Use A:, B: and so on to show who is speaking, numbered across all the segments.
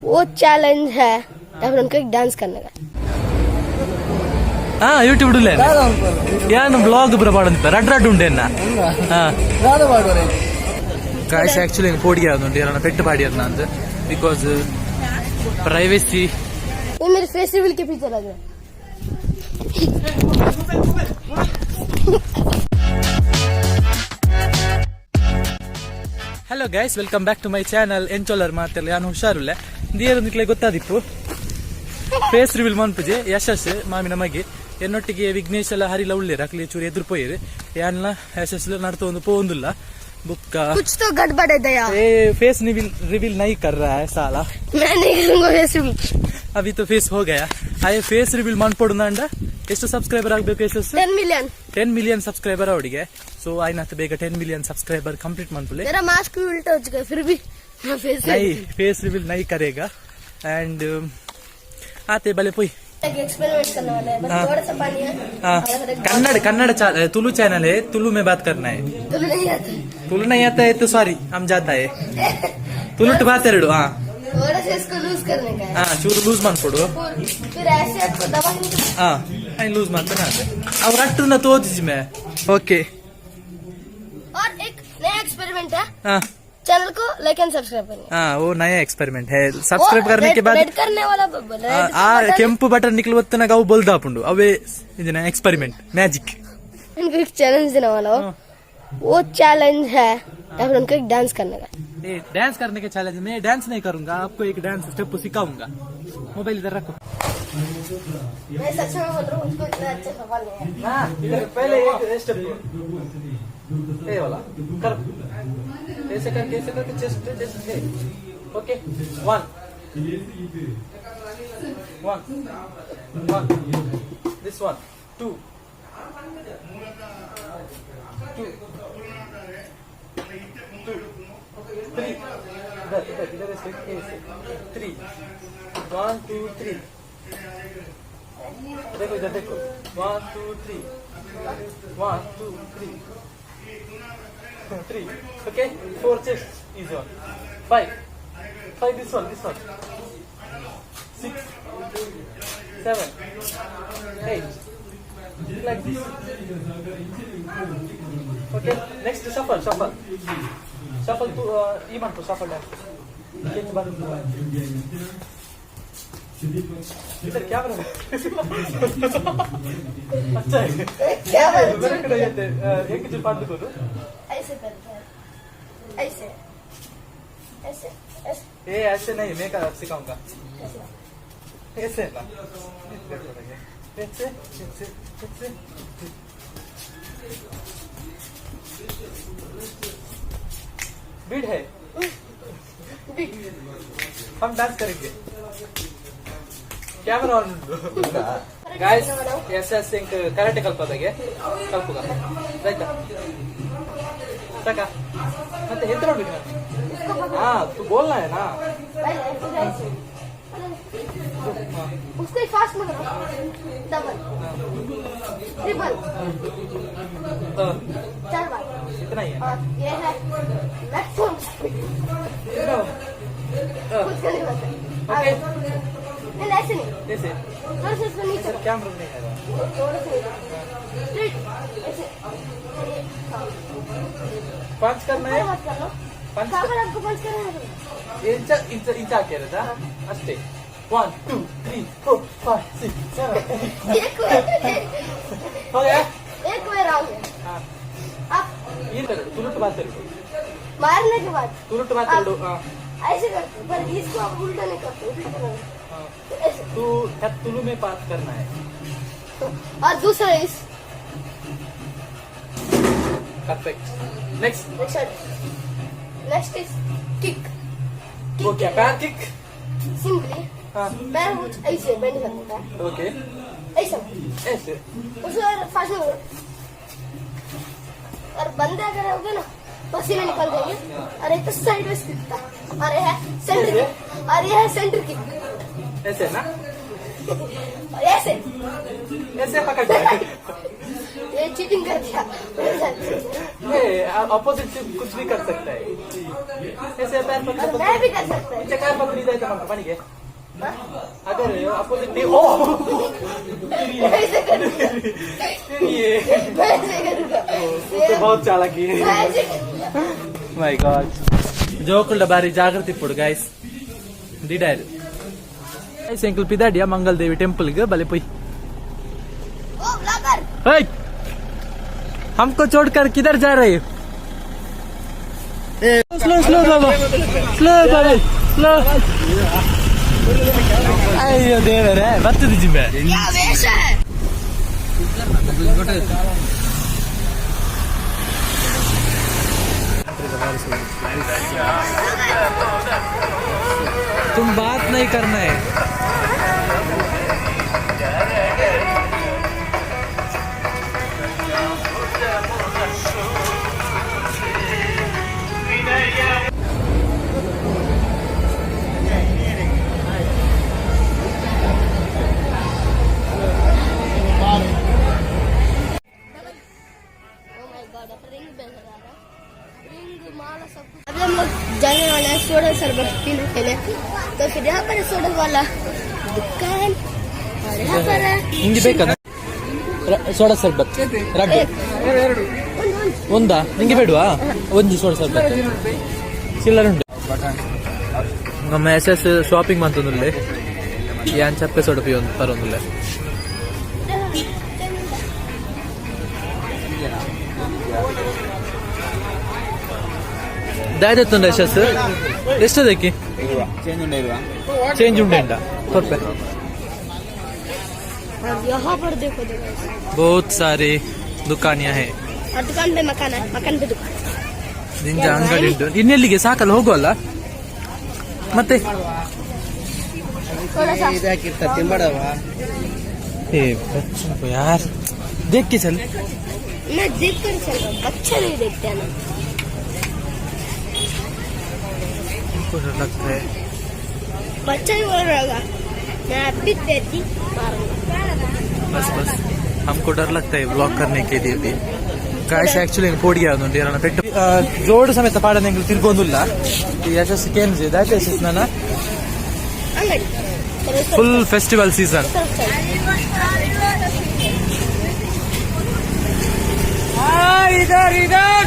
A: वो चैलेंज है या फिर उनको एक डांस करने का।
B: ಹಾ, ಯೂಟ್ಯೂಬ್ ಉಳ್ಳೆ. ಯಾನು ಬ್ಲಾಗ್ ಬರ ಪಾಡೊಂದಿಪ್ಪ, ರಡ್ ರಡ್ ಉಂಡೆನ್ನ. ಹಾ ಗಾಯ್ಸ್, ಆಕ್ಚುಲಿ ಪೋಡಿಗೆ ಆದುಂಡು, ಯಾರನ್ನ ಪೆಟ್ಟು ಪಾಡಿಯರ್ನ ಅಂತ, because privacy.
A: ये मेरे फेस रिवील के पीछे लग रहा है।
B: Hello guys, welcome back to my channel. ಎಂಚೋಲರ್ ಮಾತೆಲ್ಲ? ಯಾನು ಹುಷಾರುಲ್ಲೆ. ದೇರು ನಿಕ್ಲೆ ಗೊತ್ತಾದಿಪ್ಪು, ಫೇಸ್ ರಿವೀಲ್ ಮನ್ಪುಜೆ. ಯಶಸ್ ಮಾಮಿನ ಮಗೆ, ಎನ್ನೊಟ್ಟಿಗೆ ವಿಘ್ನೇಶ್ ಎಲ್ಲ ಹರಿಲ ಉಳ್ಳೇರು. ಅಕ್ಲಿ ಚೂರು ಎದುರು ಪೋಯಿರು. ಯಾನ್ಲ ಯಶಸ್ ನಡ್ತು ಒಂದು ಪೋಂದುಲ್ಲ ಬುಕ್ಕ.
A: कुछ तो गड़बड़ है दया।
B: ए, फेस रिवील रिवील नहीं कर रहा है साला।
A: मैं नहीं करूंगा फेस रिवील।
B: अभी तो ಫೇಸ್ हो गया. ಆಯ್ ಫೇಸ್ ರಿವೀಲ್ ಮಾಡ್ಪೊಡು. ಎಷ್ಟು ಸಬ್ಸ್ಕ್ರೈಬರ್ ಆಗಬೇಕು ಯಶಸ್?
A: 10 million.
B: 10 million subscriber ಅವರಿಗೆ. ಸೊ ಆಯ್ನಾತ್ ಬೇಗ 10 ಮಿಲಿಯನ್ ಸಬ್ಸ್ಕ್ರೈಬರ್ ಕಂಪ್ಲೀಟ್ ಮಾಡ್ಕೊಳ್ಳಿ.
A: मेरा मास्क भी उल्टा हो चुका है, फिर भी मैं फेस
B: ನೈ, ಫೇಸ್ ರಿವೀಲ್ ನೈ ಕರೇಗ. ಅಂಡ್ ಆತೆ ಬಲೆ ಪೊಯ್.
A: एक एक्सपेरिमेंट करने वाले हैं बस।
B: हाँ।
A: थोड़ा सा पानी है।
B: हाँ।
A: और एक
B: कन्नड़ कन्नड़ तुलु चैनल है, तुलु में बात करना है।
A: तुलु नहीं आता।
B: तुलु नहीं आता है तो सॉरी, हम जाता है. ತುಳುಟ್ ಮಾತಾಡು. ಹಾ.
A: थोड़ा सा इसको लूज करने का है।
B: ಹಾ, ಚೂರು ಲೂಸ್ ಮಾಡ್ಕೊಡು.
A: फिर ऐसे आपको दबा के
B: ಹಾ, ಲೂಸ್ ಮಾಡ್ತಾನೆ. ಅವ್ರ ಅಟ್ಟನ್ನ ತೋಜಿಜಿ ಮೇ. ಓಕೆ.
A: और एक नया एक्सपेरिमेंट है।
B: हाँ।
A: चैनल को लाइक एंड सब्सक्राइब करना।
B: हाँ, वो नया एक्सपेरिमेंट है. सब्सक्राइब
A: वो
B: करने के
A: रेड-
B: बाद
A: रेड करने वाला रेड
B: ಆ
A: बटन-
B: ಕೆಂಪು ಬಟನ್ ನಿಕ್ಲು ಒತ್ತನಾಗ ಅವು ಬೊಲ್ದಾಪುಂಡು. ಅವೇ ಇದನ್ನ ಎಕ್ಸ್ಪೆರಿಮೆಂಟ್ ಮ್ಯಾಜಿಕ್.
A: इनको एक चैलेंज देने वाला हो, वो चैलेंज है या फिर उनको एक डांस करने का।
B: ए, डांस करने के चैलेंज में डांस नहीं करूंगा, आपको एक डांस स्टेप सिखाऊंगा. मोबाइल इधर रखो.
A: मैं सच में बोल रहा हूँ, उसको इतना अच्छा सवाल नहीं है।
B: हाँ, इधर पहले एक स्टेप ये वाला कर. ऐसे करके, ऐसे करके, चेस्ट चेस्ट है. Okay, one one one, this one, two two two, three. इधर इधर इधर, ऐसे ऐसे, थ्री, वन टू थ्री. देखो, इधर देखो. One two three, one two three, three. Okay, four chest is one, five five, this one, this one, six seven eight, like this. Okay, next shuffle, shuffle, shuffle to ಈ ಮಾಡ್ತು shuffle dance. ಕೆಚ್ಚು ಬಂದು इधर क्या बना? अच्छा है.
A: क्या बोल?
B: ಬೇರೆ ಕಡೆ ಐತೆ. ಹೆಂಗ್ ಚೂರು ಪಾಡ್ದು.
A: ऐसे करते हैं, ऐसे ऐसे ऐसे।
B: ए, ऐसे नहीं, मैं क्या सिखाऊंगा.
A: ऐसे।
B: ऐसे ना, ऐसे ऐसे ऐसे. बीट है, हम डांस करेंगे. Camera on. Guys, S S ಇಂಕ್ ಕರಾಟೆ ಕಲ್ಪದಾಗೆ ಕಲ್ಪುಗ ರೈತಾ. ಸಾಕ? ಮತ್ತೆ ಎತ್ತ ನೋಡ್ಬೇಕು ನಾನು. ಹಾ, तू बोलना है ना.
A: पहले ऐसे ऐसे, उसको फास्ट में करो, डबल ट्रिपल, चार बार।
B: इतना ही है.
A: और ये है मैक्सिमम स्पीड।
B: इतना.
A: कुछ नहीं पता।
B: ओके.
A: नहीं, ऐसे नहीं।
B: ऐसे.
A: थोड़ा सा इसको नीचे करो।
B: कैमरा नहीं है.
A: थोड़ा सा नीचे, स्ट्रेट ऐसे, हाँ।
B: पंच करना है.
A: ऊपर मत कर लो।
B: पंच.
A: कहाँ पर आपको पंच करना है?
B: ಇಂಚ ಇಂಚ ಇಂಚ ಹಾಕಿರೋದಾ? ಅಷ್ಟೇ. One two three four five six seven.
A: एक में
B: हो गया.
A: एक में रॉन्ग है।
B: ಹಾ.
A: आप
B: ಈ ಎರಡು ತುಳುಟು ಮಾತೆರಡು.
A: मारने के बाद
B: ತುಳುಟು ಮಾತೆರಡು. ಹಾ.
A: ऐसे करते हो, पर इसको आप उल्टा नहीं करते, उल्टा नहीं।
B: हाँ।
A: ऐसे।
B: तू तुलु में बात करना है.
A: और दूसरा इस
B: perfect, next.
A: Next, next is kick.
B: Okay, पैर किक.
A: सिंपली
B: हाँ.
A: पैर कुछ ऐसे बेंड करने का।
B: ओके.
A: ऐसा।
B: ऐसे.
A: उसको फास्ट में और बंदे अगर होगे ना, पसीने निकल जाएंगे। और एक तो साइड में किक था और ये है सेंटर किक और ये है सेंटर किक।
B: ऐसे ना?
A: ऐसे।
B: ऐसे पकड़ के।
A: ये चीटिंग कर दिया।
B: अपोजिट से कुछ भी कर सकता है। ऐसे पैर पकड़
A: और मैं भी कर सकता हूँ।
B: चकार पकड़ी जाए तो हमको बन गए। अगर अपोजिट नहीं ओ
A: ऐसे करूंगा।
B: ये
A: मैं ऐसे करूंगा।
B: तो बहुत चालाकी है।
A: मैं ऐसे करूंगा।
B: ಮೈ ಗಾಡ್, ಜೋಕುಲ್ಡ ಬಾರಿ ಜಾಗೃತಿ ಇಪ್ಪುಡು ಗೈಸ್. ದಿಡಾರ್ ಗೈಸ್, ಎಂಕಲ್ ಪಿದಾಡಿಯ ಮಂಗಲ್ ದೇವಿ ಟೆಂಪಲ್ ಗೆ ಬಲೆ ಪೊಯ್.
A: ओ ब्लॉगर।
B: हे, हमको छोड़कर किधर जा रहे हो? स्लो स्लो बाबा, ಸ್ಲೋ ಬಾಬಾ, ಸ್ಲೋ. ಅಯ್ಯೋ ದೇವರೇ, ಬರ್ತದೆ ಜಿಂಬೆ.
A: क्या वेश है?
B: तुम बात नहीं करना है।
A: ओ my God, अब रिंग बेल लगा रहा है, रिंग माला सब कुछ। अभी हम लोग जाने वाले हैं सोडा शरबत पीने के लिए। तो फिर यहाँ पर है सोडा वाला दुकान और यहाँ पर है।
B: ನಿಂಗೆ ಬೇಕಾ ಸೋಡಾ ಸರ್ಬತ್? ರಡ್ಡು.
A: एक ಒಂದು.
B: ಒಂದಾ? ನಿಂಗೆ ಬೇಡವಾ? ಒಂದು ಸೋಡಾ ಸರ್ಬತ್ ಚಿಲ್ಲರ್ ಉಂಟು. ನಮ್ಮ ಎಸ್ ಎಸ್ ಶಾಪಿಂಗ್ ಮಂತೊಂದುಲ್ಲೆ. ಯಾನ್ ಚಪ್ಪೆ ಸೋಡ ಪಿಯೊಂದು ಪರೊಂದುಲ್ಲೆ. ದಾದೆತ್ತುಂಡ ಯಶಸ್? ಎಷ್ಟದಕ್ಕೆ ಚೇಂಜ್ ಉಂಡೆ ಕೊರ್ಪೆ.
A: और यहाँ पर देखो देखो।
B: बहुत सारे ದುಕಾನಿಯ है।
A: और दुकान पे मकान है, मकान पे दुकान।
B: ನಿಂಜ ಅಂಗಡಿ ಉಂಟು. ಇನ್ನೆಲ್ಲಿಗೆ? ಸಾಕಲ್ಲ, ಹೋಗುವಲ್ಲ ಮತ್ತೆ.
A: थोड़ा सा।
B: ಏ बच्चों को यार देख के चल।
A: मैं देख कर चल रहा हूँ, बच्चे नहीं देखते हैं ना।
B: हमको डर लगता है।
A: बच्चा ही बोल रहा होगा, मैं अभी देती मारूंगा।
B: बस बस, हमको डर लगता है ब्लॉग करने के लिए भी। गाಯ್ಸ್, ಆಕ್ಚುಲಿ ಕೋಡಿಗೆ ಉಂಟು ಏನ ಪೆಟ್ಟು ಜೋಡು ಸಮೇತ ಪಾಡನೆ ಎಂಗ್ಲು ತಿರ್ಗೊಂದುಲ್ಲ. ಈ ಯಶಸ್ಸು ಕೇಂದ್ರ ದಾತ ಯಶಸ್ಸು ನನ್ನ.
A: अंगड़ी चलो इस
B: ಫುಲ್ ಫೆಸ್ಟಿವಲ್ ಸೀಸನ್.
A: तरफ चलो।
B: इधर इधर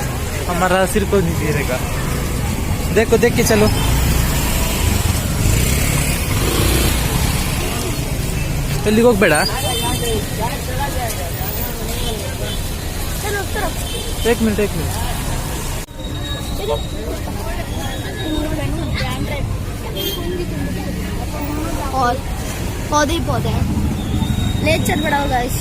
B: हमारा सिर को नहीं गिरेगा। देखो, देख के चलो। ಎಲ್ಲಿಗೆ ಹೋಗ್ಬೇಡ.
A: चलो उस तरफ।
B: एक मिनट, एक मिनट।
A: चलो। और पौधे ही पौधे हैं। नेचर बड़ा होगा इस।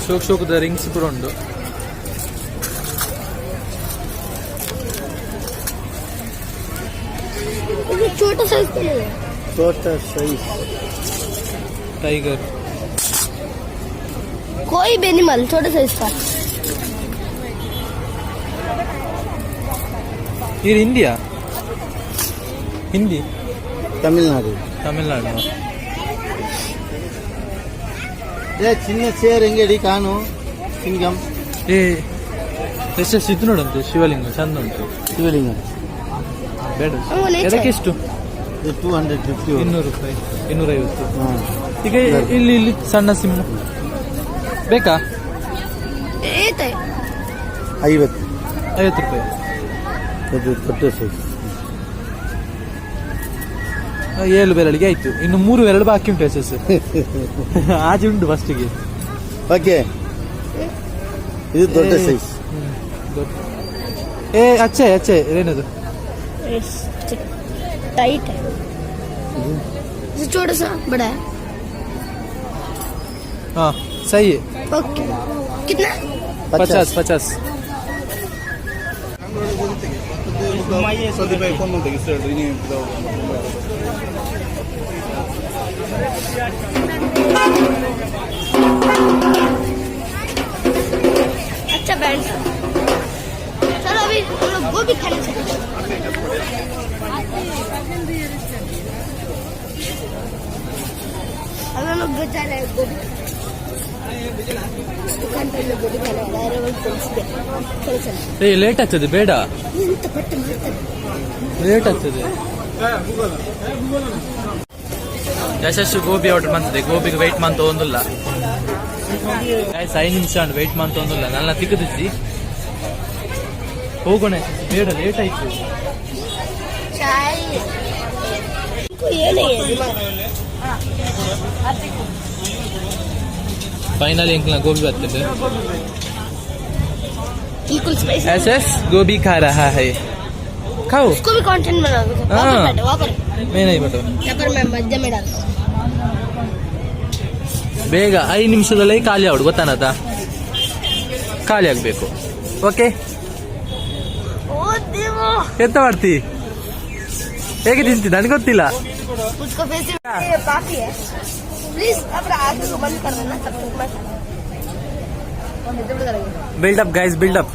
B: ಶೋಕ್ ಶೋಕದ ರಿಂಗ್ಸ್ ಕೂಡ ಉಂಟು.
A: ये छोटा साइज तो नहीं है?
C: छोटा साइज।
B: ಟೈಗರ್।
A: कोई भी एनिमल छोटे साइज का।
B: ಇದು ಹಿಂದಿಯಾ? ಹಿಂದಿ?
C: ತಮಿಳ್ನಾಡು.
B: ತಮಿಳ್ನಾಡು.
C: ಏ ಚಿನ್ನ ಚೇರ್ ಹೆಂಗಡಿ ಕಾಣು ಸಿಂಗಂ.
B: ಏ ಎಷ್ಟೆಷ್ಟು ಇದು ನೋಡಂತೆ, ಶಿವಲಿಂಗ ಚಂದ ಉಂಟು.
C: ಶಿವಲಿಂಗ.
B: ಬೇಡ.
A: ಅವು nature.
B: ಅದಕ್ಕೆ ಎಷ್ಟು?
C: ಇದು 250.
B: 200 ರೂಪಾಯಿ, 250.
C: ಹಾಂ.
B: ಈಗ ಇಲ್ಲಿ ಇಲ್ಲಿ ಸಣ್ಣ ಸಿಮ್ ಬೇಕಾ?
A: ये तो है।
C: 50.
B: 50 ರೂಪಾಯಿ.
C: ಅದು ದೊಡ್ಡ ಸೈಜ್.
B: ಏಳು ಬೆರಳಿಗೆ ಆಯ್ತು. ಇನ್ನು ಮೂರು ಬೆರಳು ಬಾಕಿ ಉಂಟು. ಎಸ್ ಎಸ್ ಆಜಿ ಉಂಟು ಫಸ್ಟಿಗೆ.
C: ಓಕೆ, ಇದು ದೊಡ್ಡ ಸೈಜ್.
B: ಏ ಅಚ್ಚೆ ಅಚ್ಚೆ, ಏನದು?
A: टाइट है। ये छोटा सा बड़ा है।
B: ಹಾ ಸಹಿ.
A: ओके, कितना?
B: 50 50.
A: अच्छा बैंड था। चलो अभी हम लोग गोभी खाने चले। अभी हम लोग जा रहे हैं गोभी खाने। इस दुकान पर हम लोग गोभी खाने जा रहे हैं, वो फ्रेंड्स पे। चलो चलो।
B: ಏ ಲೇಟ್ ಆಗ್ತದೆ ಬೇಡ.
A: ಎಂತ ಪಟ್ಟು ಮಾಡ್ತಾರೆ.
B: ಲೇಟ್ ಆಗ್ತದೆ. ಯಶಸ್ಸು ಗೋಬಿ ಆರ್ಡರ್ ಮಾಡ್ತದೆ. ಗೋಬಿಗೆ ವೆಯ್ಟ್ ಮಂತ ಒಂದಿಲ್ಲ ಗೈಸ್. 5 ನಿಮಿಷ ವೆಯ್ಟ್ ಮಂತ ಒಂದಿಲ್ಲ. ನನ್ನ ತಿಕ್ಕದಿಜ್ಜಿ. ಹೋಗೋಣ ಯಶಸ್ಸು, ಬೇಡ, ಲೇಟ್ ಆಯ್ತು.
A: चाय इनको ये नहीं है दिमाग।
B: ಫೈನಲ್ ಎಂಕ್ಲ ಗೋಬಿ ಬರ್ತದೆ.
A: बिल्कुल स्पाइसी।
B: एस एस गोभी खा रहा है, खाओ।
A: उसको भी कंटेंट बना दो। वहाँ पर
B: हाँ।
A: बैठो, वहाँ पर।
B: मैं नहीं बैठो।
A: यहाँ पर मैं मध्य में डालता हूँ।
B: ಬೇಗ 5 ನಿಮಿಷದಲ್ಲೇ ಖಾಲಿ ಆವಡು ಗೊತ್ತಾನತ ಖಾಲಿ ಆಗ್ಬೇಕು. ಓಕೆ.
A: ओ देवो।
B: ಎಂತ ಮಾಡ್ತಿ? ಹೇಗೆ ತಿಂತಿ ನನಗೆ ಗೊತ್ತಿಲ್ಲ.
A: उसको फिर से ये पापी है। प्लीज अपना आगे को बंद कर देना, तब तक मैं हम इधर करेंगे।
B: Build up guys, build up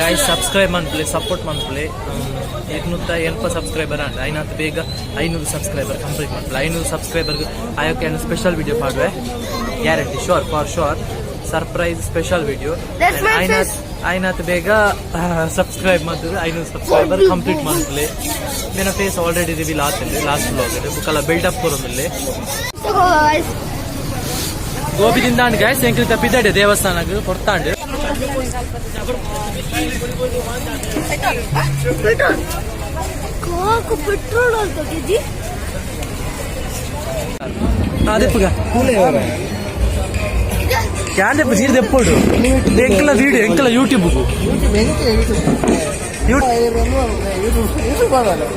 B: guys. Subscribe ಮನ್ಪುಲೆ, ಸಪೋರ್ಟ್ ಮನ್ಪುಲೆ. 880 ಸಬ್ಸ್ಕ್ರೈಬರ್ ಅಂಡ್ ಐನಾತ್ ಬೇಗ 500 ಸಬ್ಸ್ಕ್ರೈಬರ್ ಕಂಪ್ಲೀಟ್ ಮನ್ಪುಲೆ. 500 ಸಬ್ಸ್ಕ್ರೈಬರ್ ಆಯೋಕೆ ಸ್ಪೆಷಲ್ ವಿಡಿಯೋ ಪಾಡುವೆ, guarantee, sure for sure, surprise special video.
A: That's my
B: ಐನಾತ್ ಐನಾತ್ ಬೇಗ ಸಬ್ಸ್ಕ್ರೈಬ್ ಮಾಡ್ತದೆ. 500 ಸಬ್ಸ್ಕ್ರೈಬರ್ ಕಂಪ್ಲೀಟ್ ಮನ್ಪುಲೆ. ಮೇನ ಫೇಸ್ ಆಲ್ರೆಡಿ ರಿವೀಲ್ ಆತಂದೆ ಲಾಸ್ಟ್ ಬ್ಲಾಗ್ ಬುಕ್ಕಲ್ಲ. ಬಿಲ್ಡಪ್ ಕೊರೊಂದಿಲ್ಲೆ.
A: तो गाइस।
B: ಗೋಬಿ ತಿಂದಾಂಡ್ ಗೈಸ್. ಎಂಕ್ಲಿ ತಪ್ಪಿದ್ದಾಡೆ ದೇವಸ್ಥಾನಕ್ಕೆ ಕೊಡ್ತಾಂಡ್.
A: पेट्रोल कहाँ को पेट्रोल डालता जी।
B: ಅದೇ ಪುಗ ಯಾಂದೆ ಸೀರೆ ದೆಪ್ಪೋಡು. ಎಂಕಲ ವೀಡಿಯೋ, ಎಂಕಲ ಯೂಟ್ಯೂಬ್.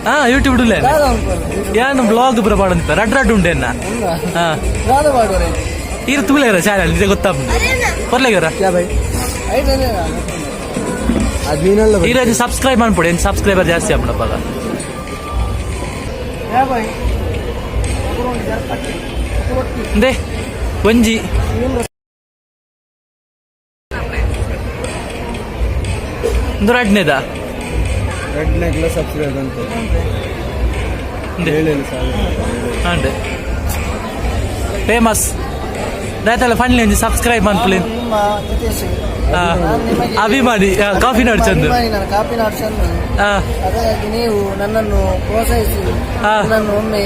B: ಹಾ, ಯೂಟ್ಯೂಬ್ ಉಡ್ಲೆ. ಯಾನ್ ಬ್ಲಾಗ್ ಪೂರ ಪಾಡೊಂದಿಪ್ಪ. ರಡ್ ರಡ್ ಉಂಡೆ ಎನ್ನ. ಹಾ, ಈರ್ ತೂಲೆಗರ ಚಾನಲ್ ನಿಜ ಗೊತ್ತಾಪುಂಡು. ಕೊರ್ಲೆಗರ. ಈರ ಸಬ್ಸ್ಕ್ರೈಬ್ ಮಾಡ್ಬಿಡಿ, ಏನು ಸಬ್ಸ್ಕ್ರೈಬರ್ ಜಾಸ್ತಿ ಆಪುಂಡಪ್ಪಾಗ. ಇಂದೆ ಒಂಜಿ ಇಂದು ರಡ್ನೇದ.
C: ಎರಡನೇ ಸಬ್ಸ್ಕ್ರೈಬ್ ಅಂತ.
B: ಇಂದೆ.
C: 7,000.
B: ಅಂಡ್ ಫೇಮಸ್ ದಾತಲ್ಲ ಫನ್ಲಿ ಒಂಜಿ ಸಬ್ಸ್ಕ್ರೈಬ್ ಮನ್ಪುಲಿ.
D: ನಿಮ್ಮ ಜಿತೇಶ್.
B: ಆ,
D: ನಾನು ನಿಮಗೆ
B: ಅಭಿಮಾನಿ. ಆ, ಕಾಫಿ ನಾಡು ಚಂದು.
D: ಅಭಿಮಾನಿ ನಾನು, ಕಾಫಿ ನಾಡು ಚಂದು.
B: ಆ,
D: ಹಾಗಾಗಿ ನೀವು ನನ್ನನ್ನು ಪ್ರೋತ್ಸಾಹಿಸಿ
B: ಹಾ.
D: ನನ್ನನ್ನು ಒಮ್ಮೆ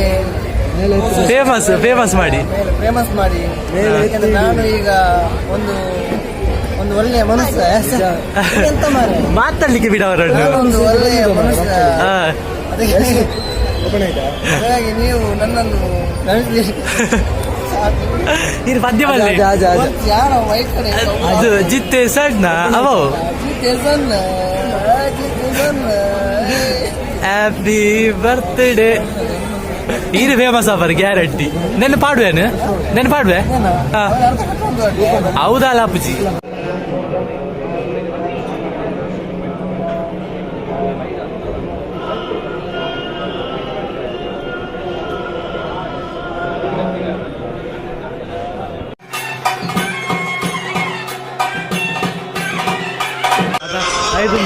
B: ಫೇಮಸ್ ಫೇಮಸ್ ಮಾಡಿ.
D: ಮೇಲೆ ಫೇಮಸ್ ಮಾಡಿ. ಯಾಕಂದ್ರೆ ನಾನು ಈಗ ಒಂದು ಒಂದು ಒಳ್ಳೆಯ ಮನುಷ್ಯ. ಎಂತ ಮಾರ್ರೆ?
B: ಮಾತಾಡ್ಲಿಕ್ಕೆ ಬಿಡವರನ್ನು.
D: ನಾನು ಒಂದು ಒಳ್ಳೆಯ ಮನುಷ್ಯ.
B: ಆ,
D: ಅದಕ್ಕೆ ಹಾಗಾಗಿ ನೀವು ನನ್ನನ್ನು ನಡೆಸಿ ಸಾಕು.
B: ನೀನು ಪದ್ಯ ಬಲ್ಲೆ.
D: ಯಾರ ವೈಟ್ ಕಡೆ.
B: ಅದು ಜಿತ್ತೆ ಸಣ್ಣ ಅವೋ.
D: ಜಿತೇಶ್ ಅನ್ನ, ಜಿತೇಶ್ ಅನ್ನ.
B: Happy birthday. ಈರು ಫೇಮಸ್ ಆಫರ್ ಗ್ಯಾರಂಟಿ. ನೆನ್ ಪಾಡುವೇನು? ನೆನ್ ಪಾಡುವೆ. ಹಾ. ಹೌದಲ್ಲ ಅಪ್ಪುಜಿ? ಐದು.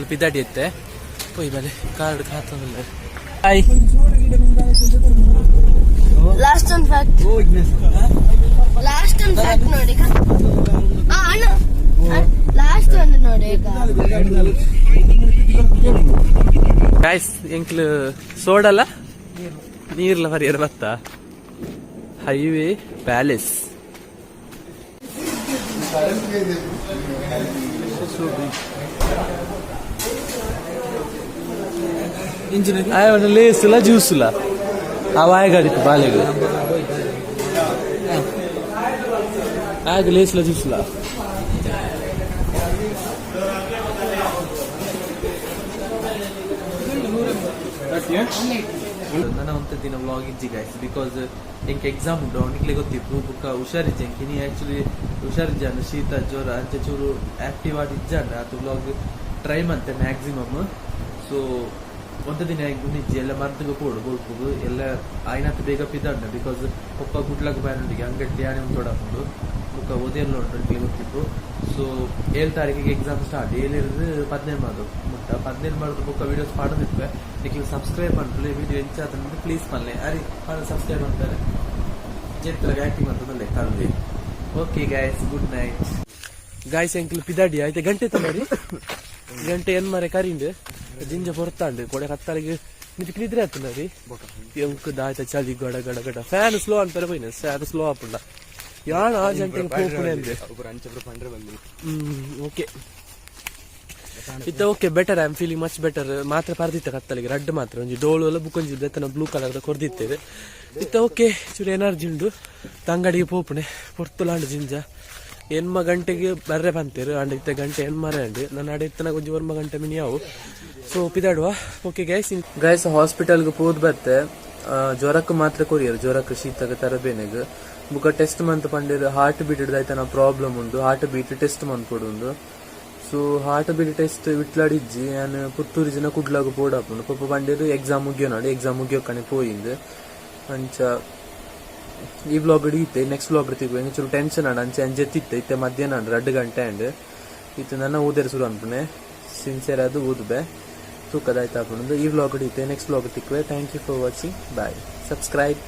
B: ಎಂಕಲ್ ಪಿದಾಡಿ ಇತ್ತೆ ಪೋಯ್ ಬಲೆ ಕಾರ್ಡ್ ಕಾತೊಂದುಲ್ಲೆ. ಹಾಯ್.
A: ಲಾಸ್ಟ್ ಒಂದು ಫ್ಯಾಕ್ಟ್, ಲಾಸ್ಟ್ ಒಂದು ಫ್ಯಾಕ್ಟ್ ನೋಡಿ. ಆ, ಅಣ್ಣ, ಲಾಸ್ಟ್ ಒಂದು ನೋಡಿ ಈಗ.
B: ಗಾಯ್ಸ್, ಎಂಕ್ಲು ಸೋಡಲ್ಲ ನೀರ್ಲ ಪರಿಯರ ಬತ್ತ ಹೈವೇ ಪ್ಯಾಲೇಸ್. ಆಯ್ ಲೇಸುಲ ಜ್ಯೂಸುಲ ಆ ವಾಯಗಾಡಿತ್ತು ಬಾಲೆಗ್ ಆಗ ಲೇಸುಲ ಜ್ಯೂಸುಲ. ನನ್ನ ಒಂತ ದಿನ ವ್ಲಾಗ್ ಇಜ್ಜಿ ಗೈಸ್, because ಎಂಕ್ ಎಕ್ಸಾಮ್ ಉಂಟು, ಅವನಿಗೆ ಗೊತ್ತಿತ್ತು. ಬುಕ್ಕ ಹುಷಾರಿಜ್ಜಿ ಎಂಕ್ ಇನಿ. ಆಕ್ಚುಲಿ ಹುಷಾರಿಜ್ಜ ಅಂಡ, ಶೀತ ಜ್ವರ ಅಂಚೆ ಚೂರು ಆಕ್ಟಿವ್ ಆದ್ ಇಜ್ಜಾಂಡ ಅದು ವ್ಲಾಗ್ ಟ್ರೈ ಮಂತೆ ಮ್ಯಾಕ್ಸಿಮಮ್. ಸೊ ಒಂತ ದಿನ ಇಜ್ಜಿ, ಎಲ್ಲ ಮರ್ದಿಗೆ ಪೋಡು ಬೋಲ್ಪುಗು ಎಲ್ಲ ಆಯ್ನತ್ ಬೇಗ ಪಿದಾಂಡ, because ಪೊಪ್ಪ ಗುಡ್ಲಗ್ ಬಾಯನುಂಡಿಗೆ ಅಂಗಡಿ ಯಾನೆ ಒಂದು ತೊಡಾಪುಂಡು. ಬುಕ್ಕ ಓದೆಲ್ಲ ಉಂಟು, ನಿಕ್ಲೆ ಗೊತ್ತಿತ್ತು. ಸೊ 7 ತಾರೀಕಿಗೆ ಎಕ್ಸಾಮ್ ಸ್ಟಾರ್ಟ್, ಏಳಿರ್ದು 17 ಮಾಡೋದು ಮುಟ್ಟ. 17 ಮಾಡೋದು ಬುಕ್ಕ ವೀಡಿಯೋಸ್ ಪಾಡೋದಿಪ್ಪೆ. ನಿಕ್ಲೆ ಸಬ್ಸ್ಕ್ರೈಬ್ ಮಾಡ್ಲಿ. ವಿಡಿಯೋ ಎಂಚಾತಂದ್ರೆ ಪ್ಲೀಸ್ ಮಲ್ಲೆ ಅರಿ ಸಬ್ಸ್ಕ್ರೈಬ್ ಅಂತಾರೆ ಜೆತ್ತಲಾಗ ಆಕ್ಟಿಂಗ್ ಅಂತದಲ್ಲೇ ಕಲ್ವಿ. Okay guys, good night guys. ಎಂಕ್ಲು ಪಿದಾಡಿ ಆಯ್ತು. ಗಂಟೆ ತಮಾರಿ ಗಂಟೆ ಏನ್ ಮಾರೆ ಕರಿಂಡು ಜಿಂಜ ಪೊರ್ತಾಂಡು ಕೊಡೆ ಕತ್ತಾಲಿಗೆ ನಿಜಕ್ಕೆ ನಿದ್ರೆ ಆತುಂಡರಿ. ಎಂಕ್ ದಾಯ್ತ ಚಳಿ, ಗಡ ಗಡ ಗಡ. ಫ್ಯಾನ್ ಸ್ಲೋ ಅನ್ಪರೆ ಪೋಯಿನ, ಫ್ಯಾನ್ ಸ್ಲೋ ಆಪುಂಡ. ಯಾಣ ಆ ಗಂಟೆಗೆ ಪೋಪುನೆ ಅಂದೆ. ಓಕೆ ಇತ್ತ okay, better. I am feeling much better. ಮಾತ್ರ ಪರ್ದಿತ್ತ ಕತ್ತಲಿಗೆ ರಡ್ಡ್ ಮಾತ್ರ, ಒಂಜಿ ಡೋಳು ಎಲ್ಲ ಬುಕ್ ದೆತ್ತನ ಬ್ಲೂ ಕಲರ್ ಕೊರ್ದಿತ್ತೇವೆ. ಇತ್ತ ಓಕೆ, ಚೂರು ಎನರ್ಜಿ ಉಂಡು. ತಂಗಡಿಗೆ ಪೋಪುಣೆ ಪೊರ್ತುಲಾಂಡು. ಜಿಂಜ ಎನ್ಮ ಗಂಟೆಗೆ ಬರ್ರೆ ಬಂತೇರು ಅಂಡ್ ಇತ್ತ ಗಂಟೆ ಎನ್ಮರೆ ಅಂಡ್ ನನ್ನ ಅಡೆ ಇತ್ತನ ಒಂಜಿ ಒರ್ಮ ಗಂಟೆ ಮಿನಿ ಅವು. ಸೊ ಪಿದಾಡುವ. Okay guys. ಗೈಸ್, ಹಾಸ್ಪಿಟಲ್ಗೆ ಪೋದ್ ಬತ್ತೆ. ಜ್ವರಕ್ಕೆ ಮಾತ್ರ ಕೊರಿಯರ್, ಜ್ವರಕ್ಕೆ ಶೀತಗ ತರಬೇನೆಗ್. ಬುಕ್ಕ ಟೆಸ್ಟ್ ಮಂತ್ ಪಂಡೇರು, ಹಾರ್ಟ್ ಬೀಟ್ ಆಯ್ತಾನ ಪ್ರಾಬ್ಲಮ್ ಉಂಡು, ಹಾರ್ಟ್ ಬೀಟ್ ಟೆಸ್ಟ್ ಮನ್ಪೊಡು. ಸೊ ಹಾರ್ಟ್ ಬೀಟ್ ಟೆಸ್ಟ್ ವಿಟ್ಲಾಡಿಜ್ಜಿ. ಯಾನ್ ಪುತ್ತೂರು ಜನ ಕುಡ್ಲಾಗ ಪೋಡಾಪುಂಡು. ಪೊಪ್ಪ ಪಂಡೇರು ಎಕ್ಸಾಮ್ ಮುಗಿಯೋ ನಾಡು, ಎಕ್ಸಾಮ್ ಮುಗಿಯೋ ಕಣೆ ಪೋಯಿಂದು. ಅಂಚ ಈ ವ್ಲಾಗ್ ಇತ್ತೆ ನೆಕ್ಸ್ಟ್ ವ್ಲಾಗ್ ತಿಕ್ಕು. ಎಂಚೂರು ಚೂರು ಟೆನ್ಷನ್ ಆಂಡ್ ಅಂಚೆ ಅಂಜೆತ್ತಿತ್ತೆ. ಇತ್ತೆ ಮಧ್ಯಾಹ್ನ ಅಂಡ್ 2 ಗಂಟೆ ಅಂಡ್ ಇತ್ತೆ ನನ್ನ ಊದೇರು ಶುರು ಅನ್ಪುಣೆ. ಸಿನ್ಸಿಯರ್ ಅದು ಊದುಬೆ ತೂಕದಾಯ್ತು ಆಪುಂಡು. ಈ ವ್ಲಾಗ್ ಇತ್ತೆ ನೆಕ್ಸ್ಟ್ ವ್ಲಾಗ್ ತಿಕ್ಕುವೆ. Thank you for watching, bye. Subscribe.